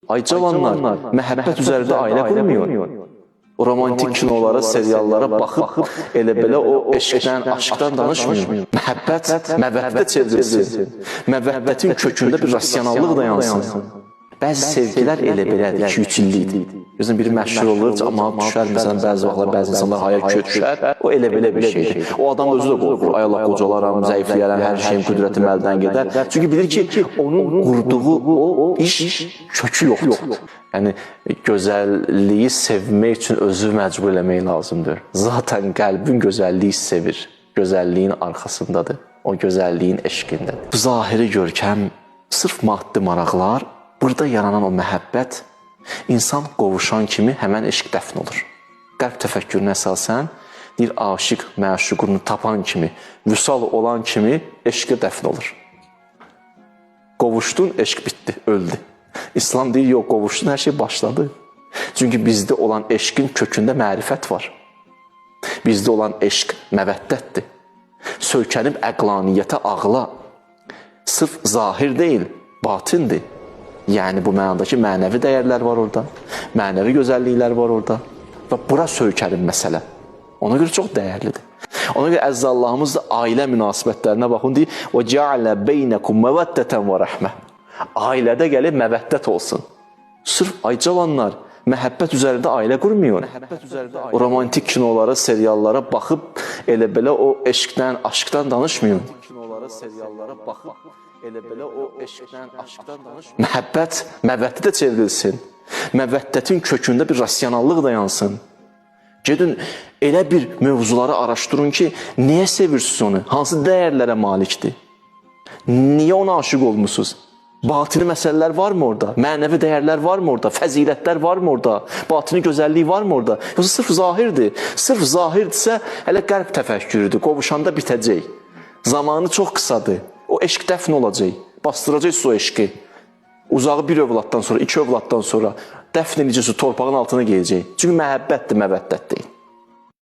Ay cavanlar, məhəbbət üzərində ailə qurmuyor. O romantik kinolara, seriallara baxıb elə belə o eşqdən, aşkdan danışmıyor. Məhəbbət məvəddətə çevrilsin. Məvəddətin kökündə bir rasionallıq dayansın. Bəzi sevgilər elə belədir, 2-3 illikdir. Gözün biri məşhur olur, camaat düşər, məsələn bəzi vaxtlar bəzi insanlar haya köyə düşər. O elə belə bir şeydir. O adam özü də qorxur. Ay Allah, qocalaram, zəifləyərəm, hər şeyim, qüdrətim əldən gedər. Çünki bilir ki, onun qurduğu o iş kökü yoxdur. Yəni gözəlliyi sevmək üçün özü məcbur eləmək lazımdır. Zaten qəlbin gözəlliyi sevir. Gözəlliyin arxasındadır. O gözəlliyin eşqindədir. Bu zahiri görkəm, sırf maddi maraqlar, burada yaranan o məhəbbət insan qovuşan kimi həmən eşq dəfn olur. Qərb təfəkkürünə əsasən deyir, aşiq məşuqunu tapan kimi, vüsal olan kimi eşqi dəfn olur. Qovuşdun, eşq bitdi, öldü. İslam deyir, yox, qovuşdun, hər şey başladı. Çünki bizdə olan eşqin kökündə mərifət var. Bizdə olan eşq məvəddətdir. Söykənib əqlaniyyətə, ağla. Sırf zahir deyil, batindir. Yəni bu mənadakı mənəvi dəyərlər var orada, mənəvi gözəlliklər var orada və bura söykənir məsələ. Ona görə çox dəyərlidir. Ona görə əziz Allahımız da ailə münasibətlərinə baxın, deyir: "Və ca'ala beynekum məvəddətən və rəhmə." Ailədə gəlib məvəddət olsun. Sırf ay cavanlar, məhəbbət üzərində ailə qurmuyor. O romantik kinolara, seriallara baxıb elə belə o eşqdən, aşkdan danışmıyor. Kinolara, seriallara baxıb elə belə o eşqdən, aşkdan danışmıyor. Məhəbbət məvəddətə çevrilsin. Məvəddətin kökündə bir rasionallıq dayansın. Gedin elə bir mövzuları araşdırın ki, niyə sevirsiniz onu? Hansı dəyərlərə malikdir? Niyə ona aşiq olmusunuz? Batini məsələlər varmı orada? Mənəvi dəyərlər varmı orada? Fəzilətlər varmı orada? Batini gözəllik varmı orada? Yoxsa sırf zahirdir? Sırf zahirdirsə, hələ qərb təfəkkürüdür. Qovuşanda bitəcək. Zamanı çox qısadır. O eşq dəfn olacaq. Bastıracaq o eşqi. Uzağı bir övladdan sonra, iki övladdan sonra dəfn edəcək, torpağın altına gedəcək. Çünki məhəbbətdir, məvəddət deyil.